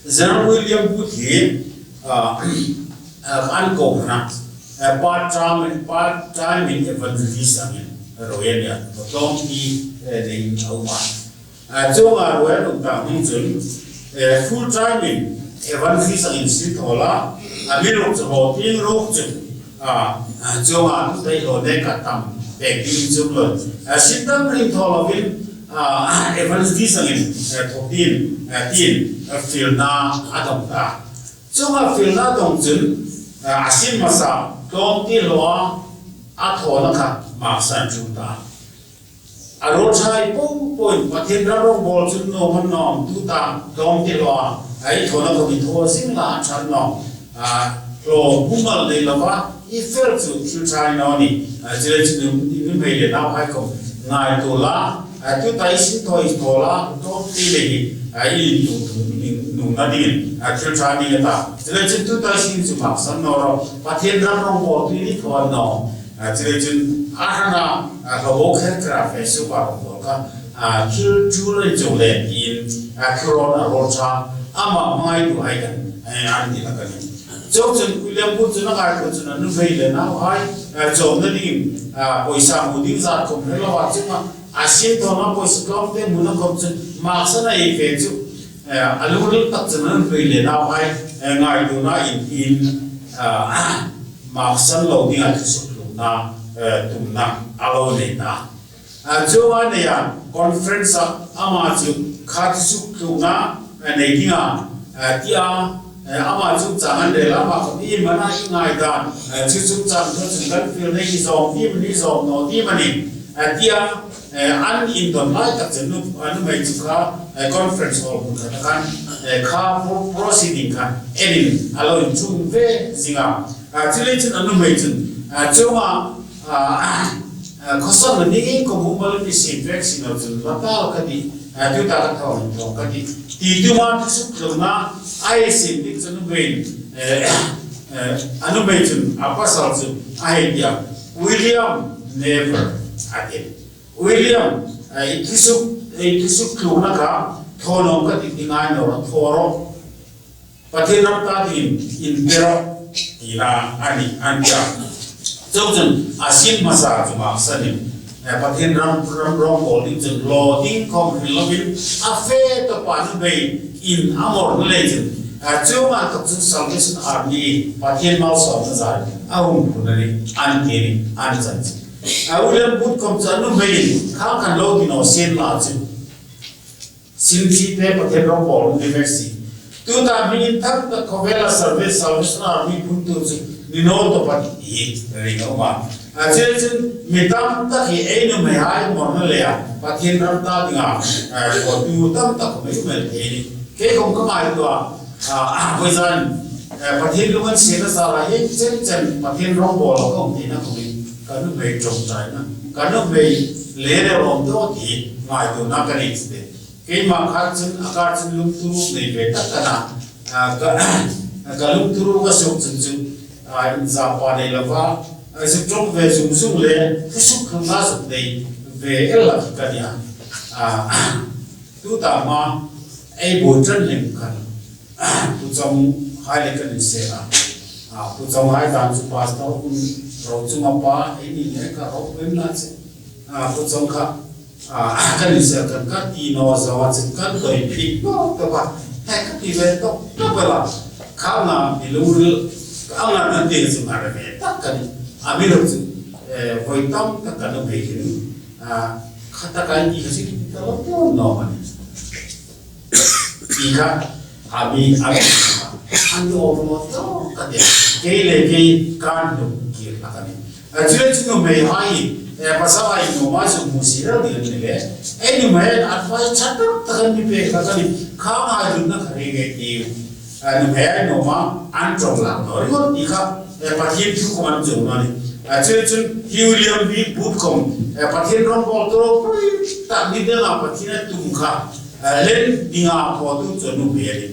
General William Booth hi, ah, ah, an ko hna, eh, part time, part time in evangelist angin ruoi a nih a, tlawmte, eh, ding a um a. A, chuonga ruoi a um ta hnung chun, eh, full time in evangelist angin sin thaw la, a mi ruok chu haw tieng ruok chu, a, a, chuonga tu tei lo ne ka tam pek ding chu lo. A, sin dam ring thaw lovin, a, evangelist angin, eh, thaw ding, eh, tiin, eh, fielna a dong ta. Chuonga fielna dong chun, eh, a sin hmasa tlawmte hlaw a, a thawna kha maksan chu ta. A ruol ṭhahai po poin Pathien ram rawngbawl chun nuom an nawm tuta tlawmte hlaw a, ei thawna khom i thaw zing la a ṭhat nawh. A, hlaw mumal nei lova i fel chu thil ṭha i ni naw ni. A, chuleiin chu nuhmei le nauhai khom ngaituo la. A, tuta i sin thaw i thaw la, tlawmte le hi, a, i intuok tum, i nungna dingin, a, thil ṭha ni a ta. Chuleiin chu tuta i sin chu maksan naw ro. Pathien ram rawngbawltu i ni thaw naw. A, chuleiin chun a hrana, a, hlaw bo kher kher a fe su pa rawng bo kha, a, thil ṭul ei chu le tiin, a, thil rawn a rawn ṭha, ama hmangaituhai khan, a, an ti hlak a nih. Chuongchun William Booth chun a ngaituo chun a nuhmei le nauhai, eh, chawmna dingin, ah, pawisa hmu ding zat khom hre loa chunga, a sin thawna pawisa tlawmte hmuna khom chun maksan a ei ve chu, eh, a lungril tak chun a nuhmei le nauhai, eh, ngaituona in, in, ah, maksan lo dinga thusuk tlungna, eh, tumna a lo nei ta. A, chuonga neia conference-a ama chu kha thusuk tlungna, a, nei dinga, a, tia, a, ama chu chang an rel a, ama khom i mana i ngai dan, a, chu chu chang chu chun kan fiel nei i zawm ding, i zawm naw ding a nih, a, tia, a, an indon lai tak chun nu, a, nuhmei chu kha, a, conference hall hmun khat khan, a, kha pro-, proceeding khan enin a lo inchung ve zing a. A, chuleiin chun a nuhmei chun, a, chuonga, a, a, khawsakna ni ko mu mal mi sin vek sin lo chun, batal ka ti, a, tuta ka thaw, thaw ka ti. Ti tuma thusuk tlungna a ei sin ding chu nuhmeiin, eh, eh, a nuhmei chun a pasal chu a hei tia, "William, never," a ti. "William, eh, i thusuk, i thusuk tlungna kha thaw naw ka ti, ti ngai naw rawh, thaw rawh. Pathien ram ta dingin inpe rawh," tina a nih, an tia. Chuongchun a sin hmasa chu maksanin, eh, Pathien ram, ram rawngbawl ding chun hlaw ding khom hril lovin, a fe tawpa nuhmeiin a mawrna lei chun, eh, chuonga tak chun Salvation Army Pathien malsawmna zar a hung phun a nih, an ti a nih, an chan chu. Eh, William Booth khom chu a nuhmeiin kha kan lo ti naw sien la chu sin chite Pathien rawngbawl ni ve si. Tuta mi inthak tak khawvela service, Salvation Army phuntu chu ni naw tawp a ti hi ring a um a. A, chuleiin chun mi tam tak hi ei nuhmeihai mawrna leia Pathien ram ta dinga, a, thawtu tam tak khom ei um el thei a nih. Kei khom ka ngaituo a, a, a, vawisun, a, Pathien lunginsietna zara hi chen chen Pathien rawngbawl a kawng tina khomin ka nuhmei ṭawngṭaina, ka nuhmei le le rawm dawt hi ngaituona ka nei chu te. Keima kha chun, a kar chun lungtuok nei ve tak ka na, a, ka, ka lungtuok ka suok chun chu, a, inzapa nei lova, a, zuk ṭawng ve zung zung le, thusuk tlungna zuk nei ve el lak ka nia. A, tuta ma, ei buoiṭan lem khan, Pu Chawnghai le kan insel a. A, Pu Chawnghai dan chu pastor hun ro chunga pa, ei ni le ka ro pem na chu. A, Pu Chawng kha, a, kan insel khan ka ti naw zawa chun kan doi phik tawk tawk a. He ka ti ve tawk tawk a la. Kha nga mi lungril ka nga nan ti chu nga ve tak ka ni. Amiruokchu, eh, voi tam tak ka nuhmei hin. A, kha ta ka ti kha si ta lo tawk naw ma ni. Ti kha, a mi, a mi, an lo lo to, ka ti. Kei le kei kan lo kir la ka ni. A, chuleiin chu nuhmeihai, eh, pasalhai nuhmei chu hmu si rel ding a ni le. Ei nuhmei advice ṭha tak tak an mi pek la ka ni. Kha ngaituona kha rei ngei ti. A, nuhmeihai nuhmei an ṭawng lak naw ringawt ti kha. Eh, Pathien thu khom an chuong naw ni. A, chuleiin chun hi William Booth khom, eh, Pathien rawngbawl tawk pui tak ni danga Pathien a tum kha, eh, len dinga thawtu chu nuhmei a ni.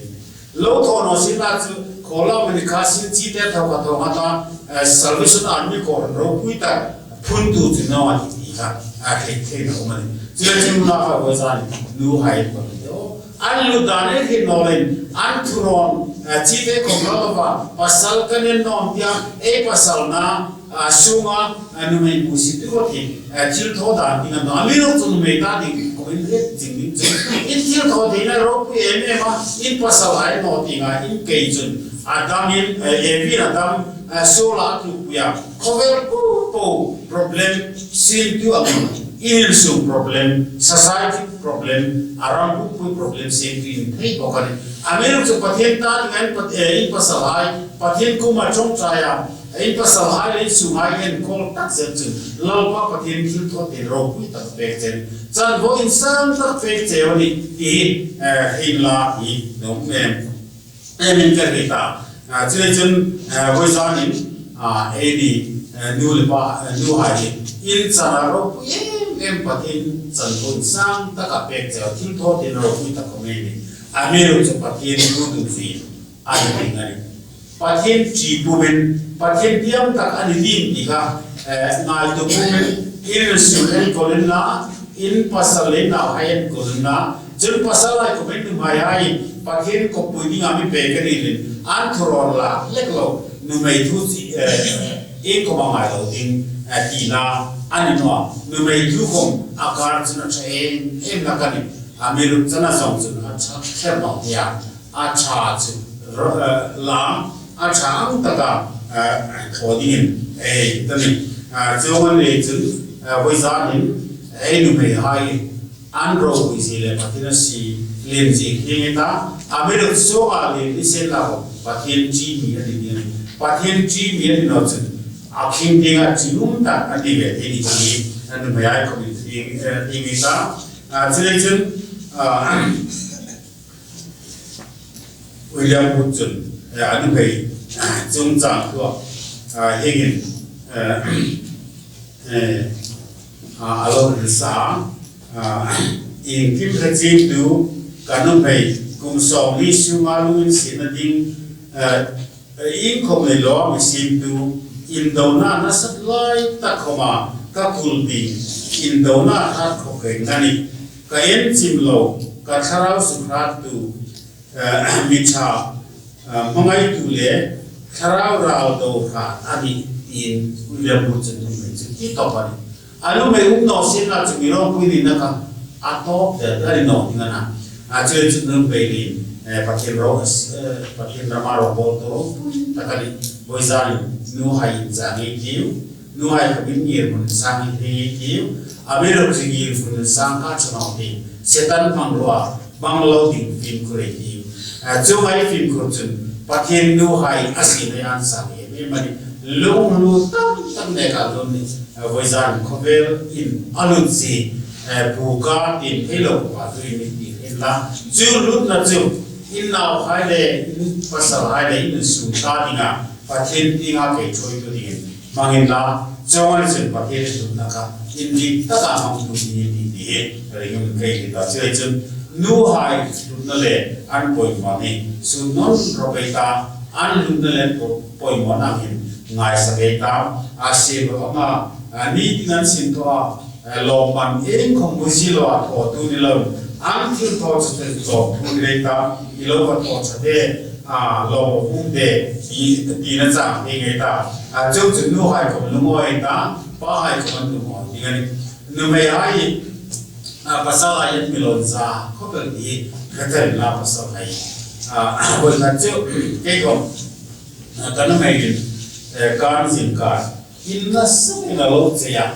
Lo thaw naw sien la chu, khaw lam a ni kha sin chite thaw kha thaw nga ta, eh, Salvation Army kawr ropui tak phuntu chu naw a ni ti kha, a thei thei naw a ni. Chuleiin chun nuna kha vawisun nuhai ko ni deu. An lut dan ei hriet naw leiin, an thu rawn, eh, chite khom lo lova, pasal kan en naw tia, ei pasalna, a, sunga, a, nuhmei hmu si tu rawh ti, a, thil thaw dan ding a ni naw. Amiruokchu nuhmei ta ding, ko in hriet zing ding chu. In thil thaw theina ropui em em a, in pasalhai naw ti nga, in kei chun. Adam in, eh, Evi in Adam, eh, suola a tlukpui a. Khawvel po po problem siemtu a ni. In insung problem, society problem, a ram po po problem siemtu in thei bawk a ni. Amiruokchu Pathien ta dingin Pat-, eh, in pasalhai, Pathien kuoma ṭawngṭai a, in pasalhai le in sunghai enkawl tak zel chun Lalpa Pathien thil thaw theina ropui tak pek che a ni. Chanvo insang tak pek che a ni ti, eh, inla hi nuom em. Em in ka hriet a. A, chuleiin chun, a, vawisun in, a, ei ni, a, nu le pa, a, nuhai hi in chana ropui em em Pathien chanvo insang tak a pek che a, thil thaw theina ropui tak khom ei ni. Amiruokchu Pathien thu dungzui a ni ding a ni. Pathien ṭi pumin, Pathien tiam tak a ni ding ti kha, eh, ngaituo pumin, in insung enkawl inla, in pasal le nauhai enkawl inla, Chun pasal hai khawmin nuhmei hai Pathien kawppui dinga mi pek a ni leiin an thurawn lak lek lo, nuhmei thu chi, eh, iengkhawm a ngai lo ding, eh, tina a ni naw a. Nuhmei thu khawm a kar chun a ṭha em em hlak a nih. Amiruokchu a zong chun a ṭha kher naw tia. A ṭha chu ro-, eh, lam, a ṭha ang taka, eh, thaw dingin ei ta ni. Eh, chuong a ni chun, eh, vawizanin ei nuhmei hai an ropui zie le Pathien a sie lien zie hi a ni ta. Amiruokchu a lien ni sien la khawm Pathien ṭi mi a ni ding a nih. Pathien ṭi mi a ni naw chun a khing dinga ṭium tak a ni ve thei ni ti a nuhmei hai khawmin ti, eh, ti mi ta. Ah, chuleiin chun, ah, William Booth chun, eh, a nuhmei, ah, chungchang thua, ah, hieng hin, eh, eh, ah, a lo hril sa a, ah, iengkim hre chiengtu ka nuhmei kum sawmli sunga lunginsietna ding, eh, iengkhawm nei loa mi siemtu, indona nasat lai tak khawma ka kulbing, indona hrat khawp reng a nih. Ka enchim lo, ka thlarau sukhrattu, eh, mi ṭha, eh, hmangaitu le thlarau ral do hrat a nih tiin William Booth chun nuhmei chu ti tawp a nih. A nuhmei um naw sien la chu mi ropui nina kha a tawp der der a ni naw ding a na. A chuleiin chu nuhmei ni, eh, Pathien ro, eh, Pathien rama ropui ropui tak a nih. Vawizanin nuhai inchang ei tiu. Nuhai khawmin ngirhmun sang hi hi hi. Amiruokchu ngirhmun sang kha ṭha naw ti. Setan hmang ruok, hmang lo ding fimkhur ei tiu. A, chuong ei fimkhur chun Pathien nuhai a siem ei an sang em em a nih. Lunghlu tam tak neka lo ni. A, vawizan khawvelin a lut si. A, phuka tin thei lo pa tu in ti in la. Chu lutna chu in nauhai le, in pasalhai le, in sum ta dinga Pathien tienga kei ṭhuoitu dingin hmang inla, chuong a ni chun Pathien lutna kha indik taka hmangtu ding a nih ti hi ringum kei ni ta. Chuleiin chun nuhai lutna le an poimaw ni, sut nawn rawp ei ta, an lutna le po-, poimaw nang hin ngaisak ei ta. A siem anga, a ni tin an sin thaw a, eh, lawmman iengkhawm buoizie loa thawtu ni lo, an thil thaw chate lawmthu ni lei ta, i lo va thaw chate, a, lawmum te, ti, tina chang hi ngei ta. A, chuong chu nuhai khawm lungawi ei ta, pahai khawm an lungawi ding a nih. Nuhmeihai, a, pasalhai an mi lo inza khawp el ti, ka tel la pasalhai. A, bul na chu, kei khawm, a, ka nuhmei in, eh, kan zin ka, in nasa in a lo chei a.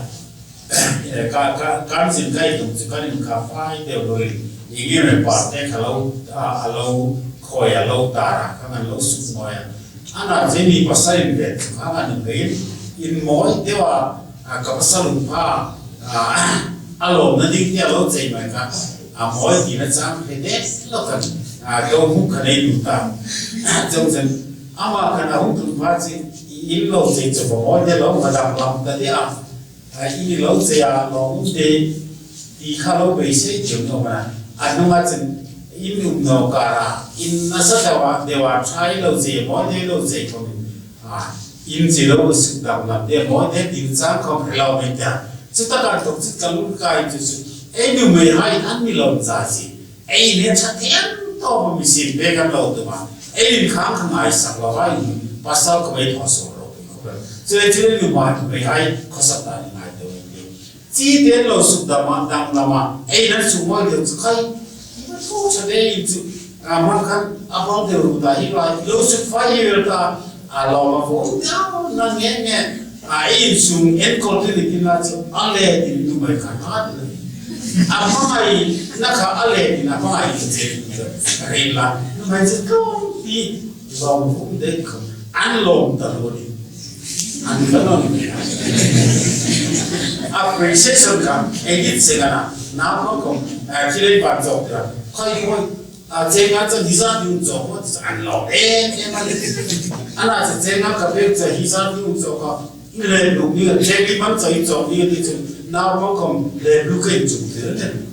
Eh, ka, ka, kan zin ka inthawk chu kan inkha fai deu loin, ieng ieng le parte kha lo, a, a lo khawi a lo tar a, kha ngan lo suk mawi a. Ana chu ni pasal inve chu kha ngan nuhmei in, inmawi deu a, a, ka pasal um pha, a, a lawmna ding tia lo chei mai kha, a mawi tina chang hre det lo khan, a, to hmu kha nei lu ta. Chuong chun, ama khan a hung tlung pha chu, in lo chei chu mawi deu lo, ma danglam ta deu a. A, in lo chei a, lawmum te, ti kha lo beisei tiu naw ma. A hnunga chun in um naw kara, in nasa deu a, deu a ṭha ei lo chei, mawi deu lo chei khawmin. A, in chei lo suk danglam te, mawi deu tin chang khawm hre lo mei ta. Chu taka inthawk chu ka lung kai chu chu. Ei nuhmeihai an mi lo inza si. Ei ni ṭha thiam tawpa mi sin pek an lo tum a. Ei inkhang kha ngaisak lo hai, pasal khawm ei thaw suok ropui khawp el. Chuleiin chu nuhmei, nuhmeihai khawsak dan ngai deu ei tiu. Chi te lo suk dama, danglam a. Ei nan suk mawi deu chu khai. Thaw chate in chu. A, hmang khan a bang deu ru ta hi lai. Lo suk fai hi vel ta. A, lawm a vo deu na nge nge. A, ei insung enkawl ti ni tina chu a le ti ni nuhmei kha hrat lo. A hmangaina kha a le ti na hmangai ti che ti ni lo. Rin la. Nuhmei chu tlawm ti lawm vum deu kha. An lawm ta lo ni. An ka lawm ni. Appreciation kha ei dit se ka na. Na ma ko, a, thil ei ban chawk ta. Khai hoi. A, chenga chu hi zat ding chawk, an lo em em a ni. Ana chu chenga ka pek chu hi zat ding chawk a. I le lu ni, cheng li man chu i chawk ni ti chu. Naupang khawm le lu ka inchuk tir a nih.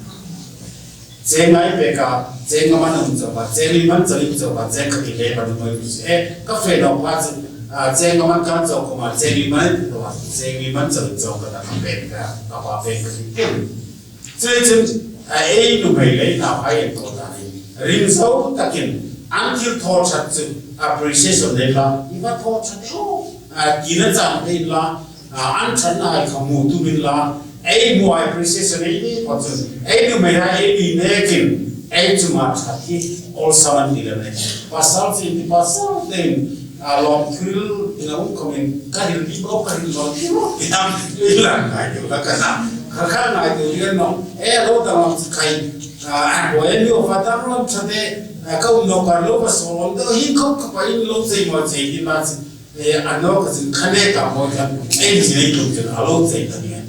Chenga i pek a, chenga man um chawk a, cheng li man chu i chawk a, cheng ka ti le man um a ni. E, ka fe naw pa chu, a, chenga man ka chawk khawma, cheng li man i chawk a, cheng li man chu i chawk ka ta ka pek ka, ka pa pek ka ti. Chuleiin chun, A, ei nuhmei le nauhai an thaw ta hi. Ring zo takin an thil thaw ṭhat chu appreciation nei la, i va thaw ṭhat e aw, a, tina chang thei la, a, an ṭhatna hai kha hmu tumin la, ei hmu appreciation ei ni pawh chun, ei nuhmei hai ei ni nekin, ei chunga ṭhat hi awlsam an ti lem e. Pasal chin ti pasal tein, a, lawm thuril ina um khawmin, ka hril bik bawk, ka hril lawm thuril bawk, ti dam, i la ngai deu la ka na. Kha kha ngai deu ding a nawh. E, lo dang lam chu khai. A, a, bo e mi o fa dang lam ṭha te, a, ka um nawk kar lo ka so lawm deu, hi khawp ka pa in lo chei maw chei ding la chu. E, a nawk ka chin kha ne ka maw khan. Ei ni nei tum chin a lo chei ta ding a.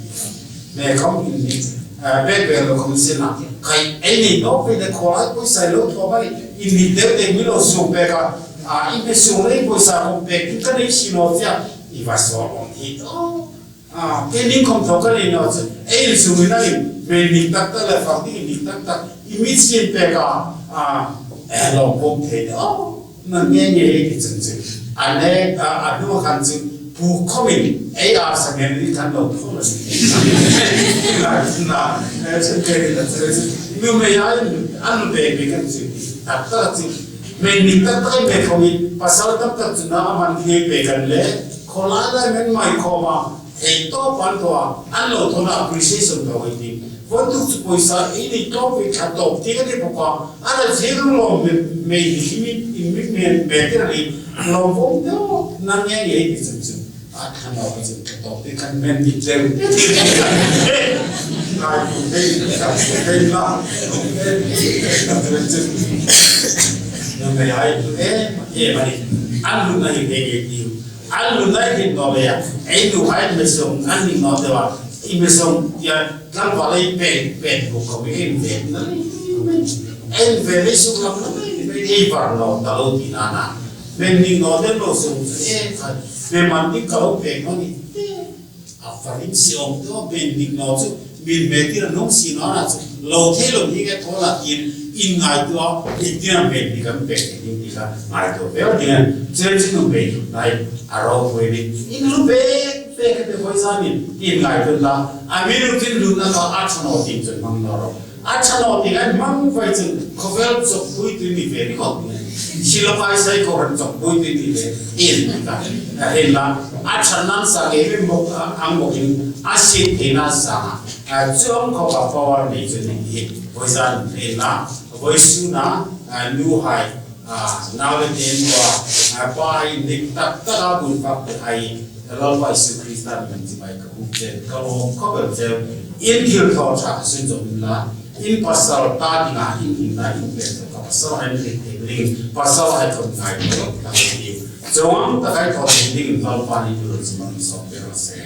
Me khawm in ni, a, bek bek lo khawm sin a. Khai, ei ni nawk pei le khawlai pawisa lo thaw mai. In ni deu deu mi lo suk pek a. A, in ni suk le pawisa khawm pek ding ka nei si naw tia. I va so lawm hi to. A, ke ning khawm thaw ka nei naw chu. Ei in suk in a in. Me ning tak tak le fak ding ning tak tak. I mi sin pek a. A, e lo khawm thei to. Nang nge nge ei ti chun chu. A ne, a, a hnu khan chu pu khawmin ei a sa ngen ni khan lo thu lo ni. Na, na, e, chun ke ni la chu chu. Nuhmei a in, an be be kan chu. Tak tak chu. Me ni tak tak me khawmin pasal tak tak chu na man hi be kan le. Khawlai lai men mai khawma. Thei tawp an thaw a, an lo thawna appreciation thaw ei tih. Vawituk chu pawisa ei ni tawp ei ṭha tawp ti ka ti bawk a. A la zir lawm me, me ni hi mi, in mi me, me ti ri lawm vawng deu nang nge nge ei ti chun chun. A ṭha naw ka chun ṭha tawp ti kan men ni tlem. Ngai tu hei, ka tu hei la. Ka tu hei chun. Nang ngai ai tu e, e mani. An lu na hi nge nge ti. An lu nai hin naw le a, ei nuhai mi sung, an ni naw te wa, i mi sung, ya, kan va lei pen, pen bu ko mi en ve na. En ve le suk lam na, ei var lo, ta lo ti na na. Men ni naw te lo sung, e, ka, me man ni ka lo pen naw ni. A fa ring si awm tu, men ni naw chu, min me ti na nung si naw na chu, lo thei lo ni nge thaw la tin, in ngai tu a, in ti na men ni kan pen ni ti ka, ngai tu, vel ti na, chen chin nung pen, nai, A ropui ni. In lu pek pek te pawisa ni. In ngai tu la. A mi lu tin lu na ka a ṭha naw tin chun mang naw ro. A ṭha naw tin a mang vai chun khawvel chawkpui tu ni ve ni ko. Silo kai sai ko ran chawkpui tu ni ve. In ka. A hin la. A ṭha nan sa nge mi mok a, ang mokin. A si te na sa. A chuang ko ka power ni chun ni. Pawisa ni la. Pawisa na. A nu hai. A, nau le hnung a, a, pa indik tak tak a bun fak te hai, Lalpa Isu Krista min chibai ka hung chen, ka lawm ka bel chen, in thil thaw ṭha ka sin zo in la, in pasal ta dinga, in in na in pe ka pasal hai ni te ring, pasal hai kon kai ko ta ni. Chuong ta kai ko ding Lalpa ni tu lo chimang so pe ro se.